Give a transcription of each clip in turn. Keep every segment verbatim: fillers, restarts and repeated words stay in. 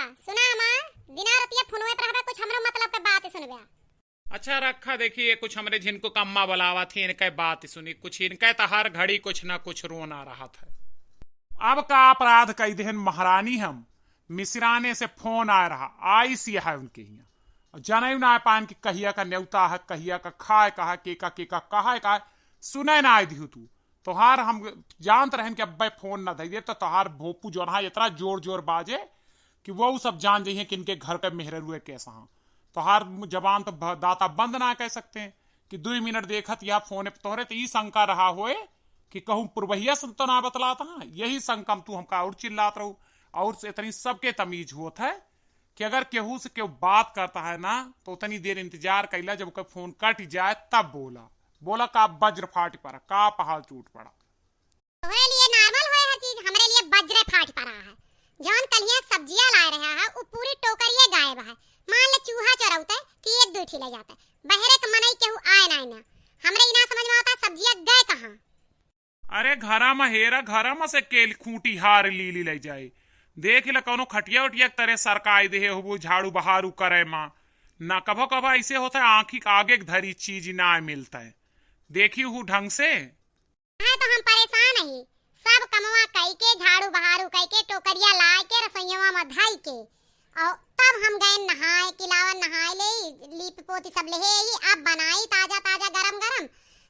सुना हमार, दिना रतिया फोनवे पर रहबे, कुछ हमरो मतलब के बात सुनबे। अच्छा रखा, देखी ये कुछ हमरे झिनको कम्मा बोलावा थी, इनके बात सुनी, कुछ इनके तो हर घड़ी कुछ ना कुछ रोना रहत है। अब का अपराध कई देहन महारानी हम, मिसिराने से फोन आए रहा, आइस है उनके हियाँ। और जनई ना पान कि कहिया का नेवता है, कहिया का खाए का है, के का, के का, कहा है का है, सुने ना आए दिहु तू। तोहार हम जानत रहन कि अब्बे फोन ना धई दे, तो तोहार भोपू जौन है इतना जोर जोर बाजे कि वो सब जान जइहे कि इनके घर के मेहररुए कैसा हाँ। तोहार जबान तो भ-, दाता बंद ना कह सकते हैं कि दुई मिनट देखत या फोन पे तोहरे तो ई शंका रहा होए कि कहूँ पुरबहिया से तो ना बतलात हाँ, यही शंका में तू हमका और चिल्लात रहू। और से इतनी सबके तमीज होत है कि अगर केहू से केहू बात करता है ना, तो उतनी देर इंतजार कैला, जब ओकर फोन कट जाए तब बोला। बोला का वज्र फाट पड़ा, का पहाड़ टूट पड़ा। तोहरे लिए normal होए हर चीज, हमरे लिए वज्र फाट पड़ा है। जौन कलिया सब्जिया लाए रहा है, उ पूरी टोकरिए गायब है। मान ले चूहा चरौते कि एक दो ठी ले जाते, बहरे के मनई केहू आए ना ना। हमरे ई ना समझ में आवता सब्जिया गए कहाँ। अरे घरा में हेरा, घरा में से केल खूंटी हार ली ली ले जाए। देख ले कौनो खटिया उटिया के तरे सरकाई देहे होबो झाड़ू बहारू करे मा। ना कभो कभो ऐसे होता है आँखी के आगे के धरी चीज ना मिलता है। देखी हूँ ढंग से। है तो हम परेशान ही, सब कमवा कई के, झाड़ू बहारू कई के, टोकरिया लाए के, रसोईया में धई के, और तब हम गए नहाए, किलावन नहाए ले, लीप पोती सब लेहे आई, अब बनाई ताजा ताजा गरम गरम।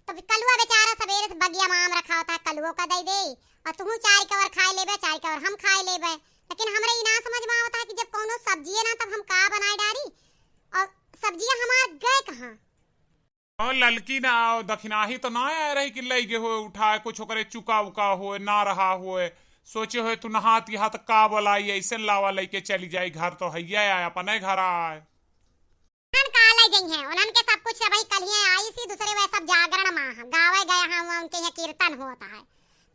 तो कलुआ बेचारा सबेरे से बगिया में आम रखा होता है, कलुओ का दई दे, और तुहू चार कवर खाए लेबे, चार कवर हम खाए लेबे। लेकिन हमरे ई ना समझ में आवता है कि जब कौनो सब्जिये ना, तब हम का बनाए डारी, और सब्जिया हमार गए कहाँ? और ललकी ना, दखिनाही तो ना आए रही कि लई गए होए उठाए, कुछ ओकरे चुका उका होए, ना रहा होए, सोचे होए तू नहात यहाँ तो का बोलाई, ऐसे लावा लइके चली जाई घर, तो हैया आए, अपने घर आए। उन्हन का लई जइहें, उन्हन के सब कुछ अबही कलिए आई सी, दूसरे वह सब जागरण मा है, गावे गए हैं, वह उनके यहाँ कीर्तन होता है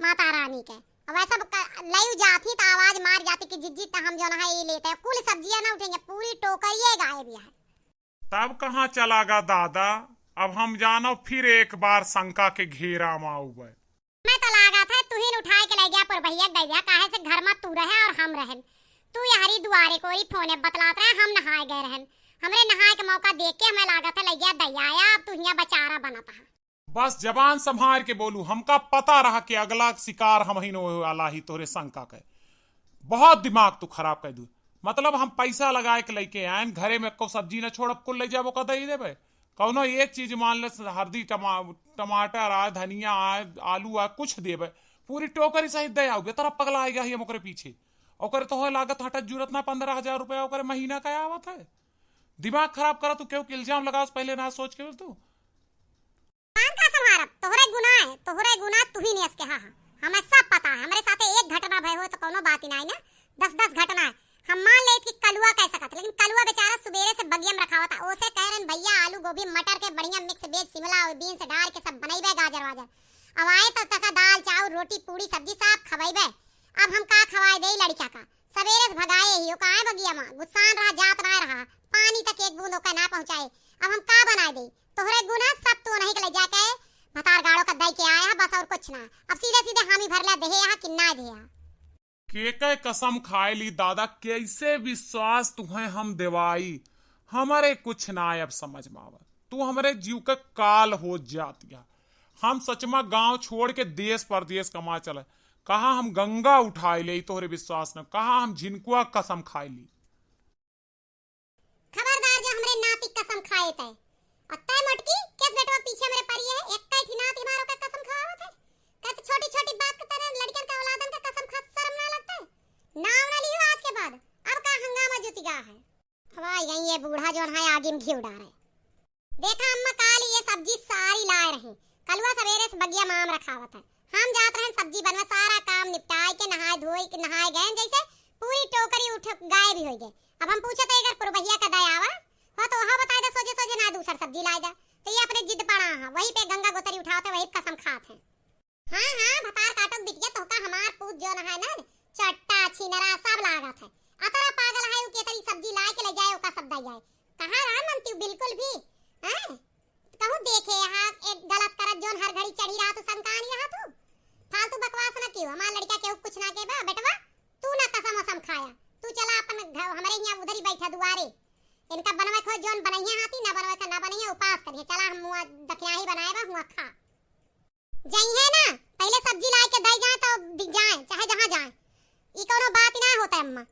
माता रानी के। अब वह सब क-, लई जाती तो आवाज मार जाती कि जिज्जी तो हम जौन है ये लेते हैं, कुल सब्जियां ना उठेंगे, पूरी टोकरिए गायब है। तब कहाँ चला गा दादा? अब हम जानो फिर एक बार शंका के घेरा में आउबे। मैं तो लागत है तुहिन उठाए के ले गया पर भैया गैया, काहे से घर में तू रहे और हम रहन। तू यहरी दुआरे कोरी फोने बतलात रहे, हम नहाए गए रहन। हमरे नहाए के मौका देख के हमें लागत है ले गया दैया आया, अब तू हियां बेचारा बनत है। बस जबान संभार के बोलू, हमका पता रहा कि अगला शिकार हमहिन होए वाला ही तोहरे शंका के। बहुत दिमाग तू खराब कर दू। मतलब हम पैसा लगाए के लेके आएन, घरे में एको सब्जी न छोड़ब, कुल ले जाबो का दे देबे। कौनो एक चीज मान ले, हरदी, टमा-, टमाटर आ, धनिया आ, आलू आ, कुछ देबे, पूरी टोकरी सहित दे आओ, बेतरा पगला आएगा ही हम ओकरे पीछे। ओकरे तो होए लागत हटा जुरत ना पन्द्रह हजार रुपया ओकरे महीना का आवत है। दिमाग खराब करा तू, केहू के इल्जाम लगाओ पहले ना सोच के तू। कान का संभारब, तोहरे गुनाह है, तोहरे गुनाह तू ही नेस के हा, हा। हमें सब पता है, हमरे साथे एक घटना भय हो तो कौनो बात ही नाई ना, दस दस घटना है। हम मान लेत कि कलुआ कह सकत, लेकिन कलुआ बेचारा सुबेरे से बगिया में रखावत है, ओसे कह रहन भैया आलू गोभी मटर के बढ़िया mix veg शिमला और beans डाल के सब बनैबे गाजर वाजर। अब आए तो तका दाल चाउर रोटी पूड़ी सब्जी सब खवैबे। अब हम का खवाए देई लड़का का, सबेरे से भगाए ही, ओ काहे बगिया में, गुस्सान रहा, जात ना रहा, पानी तक एक बूंद ओका ना पहुँचाए। अब हम का बनाए देई? तोहरे गुना सब तू नहीं के ले जाके भतार गाड़ो का दई के आया है, बस और कुछ ना। अब सीधे सीधे हामी भर ले, देहे यहाँ कि ना देहे यहाँ। के के कसम खाए ली दादा, कैसे विश्वास तुहें हम देवाई? हमरे कुछ ना अब समझ में आवा। तू हमरे जीव के काल हो जात या। हम सच में गांव छोड़ के देश परदेश कमा चले। कहाँ हम गंगा उठाए ले तोहरे विश्वास न, कहाँ हम झिनकुआ कसम खाए ली। खबरदार जो हमरे नाती कसम खाए तय। और तय मोटकी, केस बेटवा पीछे हमरे पड़ी है, एक कई ठी नाती मारो का कसम खावत है। कहते छोटी छोटी बात के तरह लड़कन का औलादन का कसम खात शर्म ना लगता है? नाम ना लियो आज के बाद, अब का हंगामा जुति गा है। हवा यही ये बूढ़ा जोन है आगे में घी उड़ा रहे। देखा अम्मा, काल ये सब्जी सारी लाए रही, कलुआ सवेरे से बगिया माम रखावत है। हम जात रहन सब्जी बनवा, सारा काम निपटाए के नहाए धोए के नहाए गए, जैसे पूरी टोकरी उठ गायब ही हो गए। अब हम पूछे तो अगर पुरबहिया का दया आवा हो तो वह बताए दे, सोजे सोजे ना दूसर सब्जी लाए दे। तो ये अपने जिद पड़ा है, वही पे गंगा गोतरी उठावत है, वही कसम खात है। हाँ, हाँ, भतार काटो के बिटिया, तोहका हमार पूत जोन है ना, चट्टा, छिनरा, सब लागत है। अतरा पागल है उ कि अतरी सब्जी लाए के ले जाए, ओका सब दे जाए। कहाँ रहा मनती बिल्कुल भी, हैं? कहूँ देखे यहाँ एक गलत करत जोन हर घड़ी चढ़ी रहा तू, संकानी रहा तू। फालतू बकवास ना कियो, हमार लड़का केहू कुछ ना के बा, बेटवा, तू ना कसम वसम खाया, तू चला अपन घ-, हमरे बैठा दुआरे। इनका बनवे को जौन बनइया हाथी, ना बनवे का ना बनइया, उपास करिए। चला हम मुआ दखिनाही बनाए बा, हुआ खा। जइहे ना, पहिले सब्जी लाए के दई जाए तो दि-, जाए, चाहे जहाँ जाए। ई कौनो बात ना होता है अम्मा।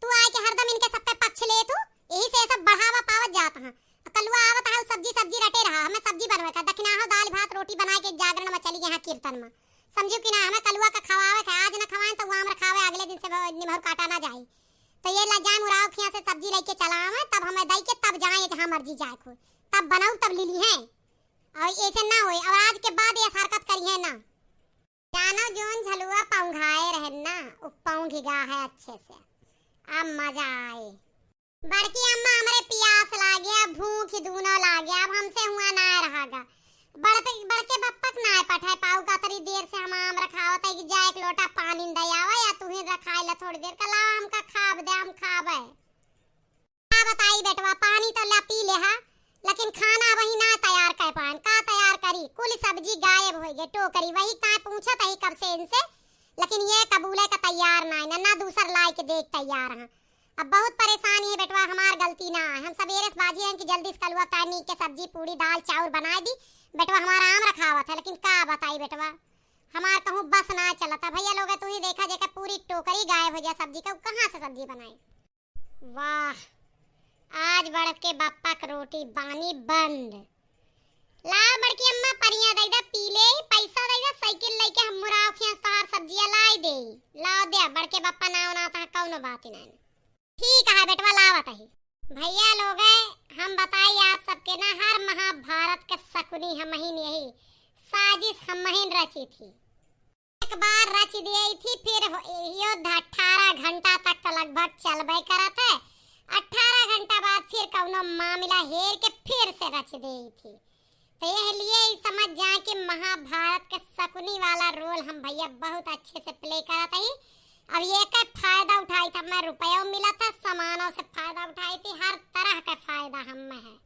तू आए के हरदम इनके सब पे पक्ष लेत हू, यही से ये सब बढ़ावा पावत जात हैं। कलुआ आवत है, सब्जी, सब्जी रटे रहा, हमें सब्जी बनवे का, दखिनाहो दाल भात रोटी बनाए के जागरण में चली गए हैं कीर्तन में। समझू कि ना, हमें कलुआ का खवावे का, आज ना खवाएं तो वो आम रखावे, अगले दिन से ब-, निमहर काटा ना जाए। तो ये ला जाए मुराव खिया से सब्जी लेके चला आवे, तब हमें दई के तब जाए, जहाँ मर्जी जाए खुद, तब बनाऊ तब लीलिहे। और ऐसे ना होए, और आज के बाद ये हरकत करिहे ना। जानो जौन झलुआ पौंघाए रहन ना, उ पौंघ गा है अच्छे से। अब मजा आए। बड़की अम्मा, हमरे पियास लागे, अब भूख दूनो लागे, अब हमसे हुआ ना रहा गा। बड़ पे, बड़के बप्पक ना पठाए पाऊ का, तरी देर से हम आम रखावत है कि जा एक लोटा पानी दे आवा या तू ही रखाए ला थोड़ी देर का, लावा हमका खाब दे, हम खाबे। का बताई बेटवा, पानी तो ला पी ले हा, लेकिन खाना वही ना तैयार कर पाएन। का तैयार करी, कुल सब्जी गायब होइ गए, टोकरी वही ताए पूछत ही कब से इनसे, लेकिन ये कबूले का तैयार ना है, ना, ना दूसर लाए के देख तैयार हैं। अब बहुत परेशान है बेटवा, हमार गलती ना है, हम सबेरे से बाजी हैं कि जल्दी से कलुआ ताए नीक के सब्जी पूड़ी दाल चाउर बनाए दी। बेटवा हमारा आम रखावत है, लेकिन का बताई बेटवा, हमार कहूँ बस ना चलता। भैया लोग तू ही देखा, जेकर पूरी टोकरी गायब हो जाए सब्जी का, उ कहाँ से सब्जी बनाए? वाह, आज बड़के बप्पा क रोटी बानी बंद। लाओ बड़की अम्मा, पनिया दे दे, पी ले, पैसा दे दे, साइकिल लेके हम मुराव खियास तोहार सब्जिया लाई दे। लाओ दे, बड़के बप्पा नाव ना था, कौनो बात ही नहीं। ठीक है बेटवा, लावत ही। भैया लोग, हम बताई आप सबके ना, हर महाभारत के शकुनी हमहिन यही साजिश हमहिन रची थी। एक बार रच दिए थी, फिर हो-, यो ध-, अठारह घंटा तक तो लगभग चलबे करत है। अठारह घंटा बाद फिर कौनो मामला हेर के फिर से रच दे थी। तो यह लिए ही समझ जाए कि महाभारत के शकुनी वाला रोल हम भैया बहुत अच्छे से प्ले करत ही। अब ये का फायदा उठाई था, मैं रुपयों मिला था, सामानों से फायदा उठाई थी, हर तरह का फायदा हम में है।